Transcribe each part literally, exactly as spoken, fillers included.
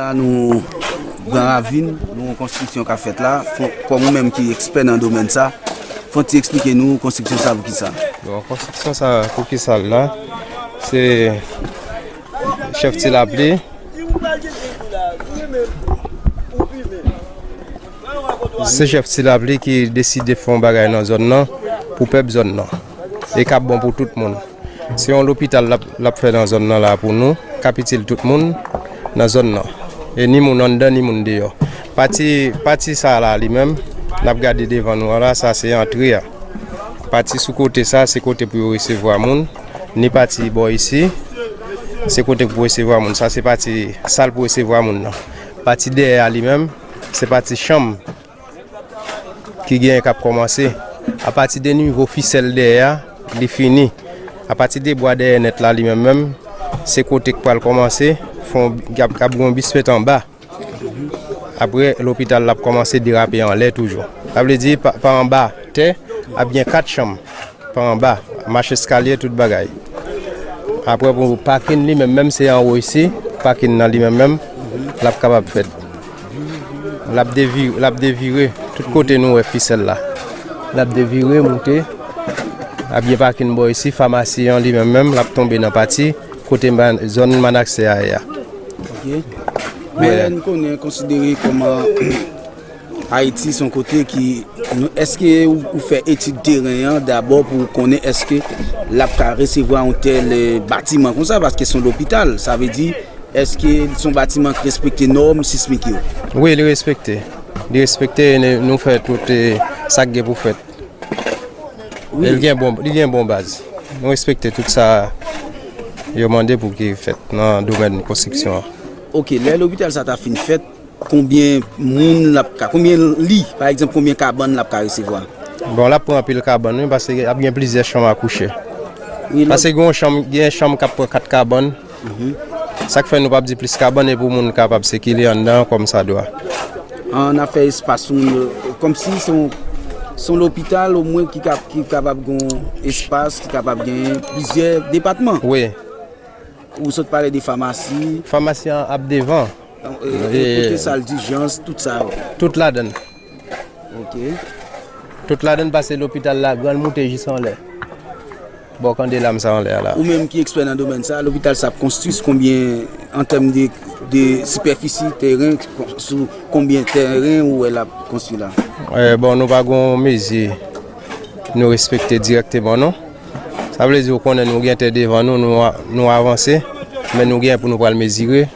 La, nou Gran Ravin, nou yon konstriksyon k ap fèt la. Fò, kòm ou menm ki ekspè nan domèn sa, fò w ti eksplike nou konstriksyon sa pou ki sa? Bon, konstriksyon sa pou ki sa l la? Se chèf Ti Lapli. Se chèf Ti Lapli ki deside fè yon bagay nan zòn nan pou pèp zòn nan. E k ap bon pou tout moun. Se yon lopital l ap, l ap fè nan zòn nan la pou nou, k ap itil tout moun nan zòn nan. E ni moun anndan, ni moun deyò. Pati, pati sa la li menm, n ap gade devan nou an la, sa se antre a. Pati sou kote sa, se kote pou yo resevwa moun. Ni pati bò isi, se kote pou resevwa moun. Sa se pati sal pou resevwa moun nan. Pati dèyè a li menm, se pati chanm ki genyen k ap kòmanse. Apati de nivo fisèl dèyè a, li fini. Apati de bwa dèyè nèt la, li menm menm, se kote k pral kòmanse, fè yon, k ap, k ap gen yon bismèt anba. Apre, lopital la ap kòmanse derape anlè toujou. Sa vle di, pa, pa anba tè, ap gen kat chanm. Pa anba, mach eskalye, tout bagay. Apre pou pakin li menm, menm se anwo isi, pakin nan li menm menm, l ap kapab fèt. L ap devi-, l ap devire tout kote nou wè fisèl la. L ap devire, moute. Ap gen pakin bò isi, famasi an li menm menm, l ap tonbe nan pati kote ma-, zòn Manaksè a ye a. Ok. Men lè n konnen, konsidere kòman Ayiti se yon kote ki, nou, èske ou, ou fè etid teren an dabò pou w konnen èske l ap ka resevwa yon tèl, eh, batiman konsa, paske se yon lopital, sa vle di, èske se yon batiman ki respekte nòm sismik yo? Wi, li respekte. Li respekte, e nou, nou fè tout, eh, sa k gen pou fèt. Wi. E li gen bon, li gen bon baz. Nou respekte tout sa yo mande pou ki fèt nan domèn konstriksyon an. Ok, lè lopital sa ta fin fèt, konbyen moun l ap ka, konbyen li, pa egzanp, konbyen kabann l ap ka resevwa? Bon, l ap pran anpil kabann, wi, paske ap gen plizyè chanm a kouche. Wi, paske gen yon chanm, gen chanm k ap pran kat kabann. Mhm. Sa k fè nou p ap di plis kabann e pou moun kapab sikile anndan kòmsadwa. An afè espas moun yo, kòmsi se yon, se yon lopital omwen ki kap-, ki kapab gen yon espas, ki kapab gen plizyè depatman. Wi. Ou sot pale de famasi. Famasi an ap devan. E, e, e, kote sal dijans, tout sa yo. Tout ladann. Ok. Tout ladann pase lopital la, grann moute jis anlè. Bò kandela m sa anlè a la. Ou menm ki ekspè nan domèn sa, lopital sa ap konstwi sou konbyen, an tèm de, de sipèfisi teren, sou konbyen teren ou wè l ap konstwi la? Eh, bon, nou pa gon mezi nou respekte dirèkteman, non. Sa vle di, ou konnen nou gen tè devan nou, nou a-, nou avanse, men nou gen pou nou pral mezire,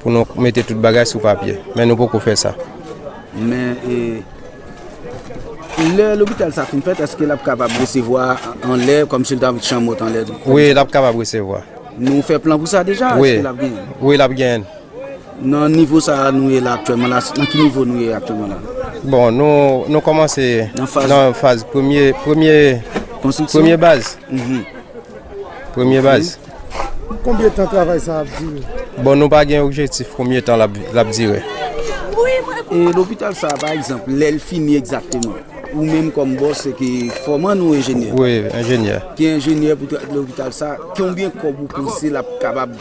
pou nou mete tout bagay sou papye. Men nou poko fè sa. Men, e, lè lopital sa fin fèt, èske l ap kapab resevwa anlè, kòmsi l ta chanm wòt anlè? Wi, l ap kapab resevwa. Nou fè plan pou sa deja? Wi. Èske l ap genyen? Wi, l ap genyen. Nan nivo sa a nou ye la aktyèlman la, nan ki nivo nou ye aktyèlman la? Bon, nou, nou kòmanse nan faz, nan faz premye, premye, konstriksyon? Premye baz. Mhm. Premye baz. Konbyen tan travay sa ap dire? Bon, nou pa gen objektif konbyen tan l ap, l ap dire. E lopital sa, pa egzanp, lè l fini egzakteman, ou menm kòm bòs, se ki fòman ou enjenyè? Wi, enjenyè. Ki enjenyè pou tra-, lopital sa, konbyen kòb ou panse l ap kapab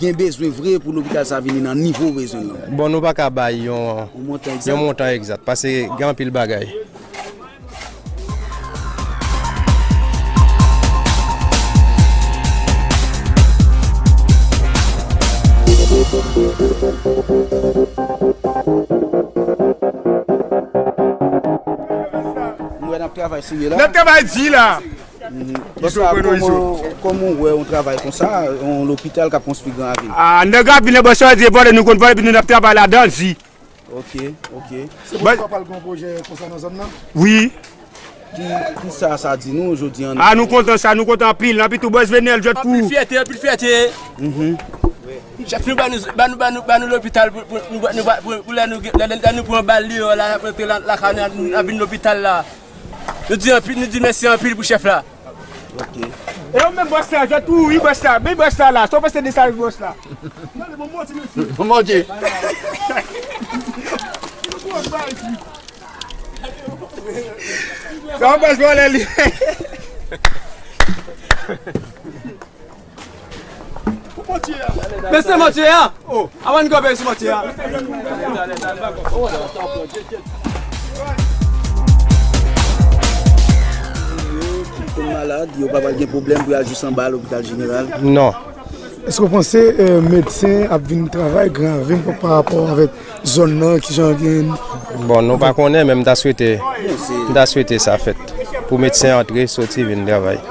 gen bezwen vre pou lopital sa vini nan nivo bezwen l lan? Bon, nou pa ka bay yon, yon montan egzat, paske gen anpil bagay. Nou wè n ap travay serye la. N ap travay di la. Mhm. Bòs la, kòman, kòman w wè yon travay konsa, yon lopital k ap konstwi Gran Ravin? Ah, nan Gran Ravin, bòs la di vòlè, nou konn vòlè, epi nou n ap travay ladan di. Ok, ok. Se pou papa l gen yon pwojè konsa nan zòn nan? Wi. Ki, ki sa, sa di nou jodi an? Ah, nou kontan sa, nou kontan anpil. Anpil tou bòs Venel, jòt kou. Anpil fyète, anpil fyète. Mhm. Chèf nou ba nou, ba nou, ba nou, ba nou lopital pou, pou, nou, nou, pou, pou lè nou, lè, lè nou pran bal deyò la, n ap rantre la, lakay nou, n ap vin lopital la. Nou di anpil, nou di mèsi anpil pou chèf la. Ok. E ou menm bòs la, jòt kou, wi bòs la, men bòs la la, sa w panse de sa wi bòs la? Bon Bondye. Sa w panse vòlè li? Mesye mòtye a! Oh, avan n gobe sou mòtye a. Ki konn malad, yo pa pral gen pwoblèm pou y al jis anba lopital jeneral. Non. Èske w panse eh, medsen ap vin travay grave pa rapò avèk zòn nan ki jan gen? Bon, nou pa konnen, men m ta swete, m ta swete sa fèt pou medsen antre, soti, vin travay.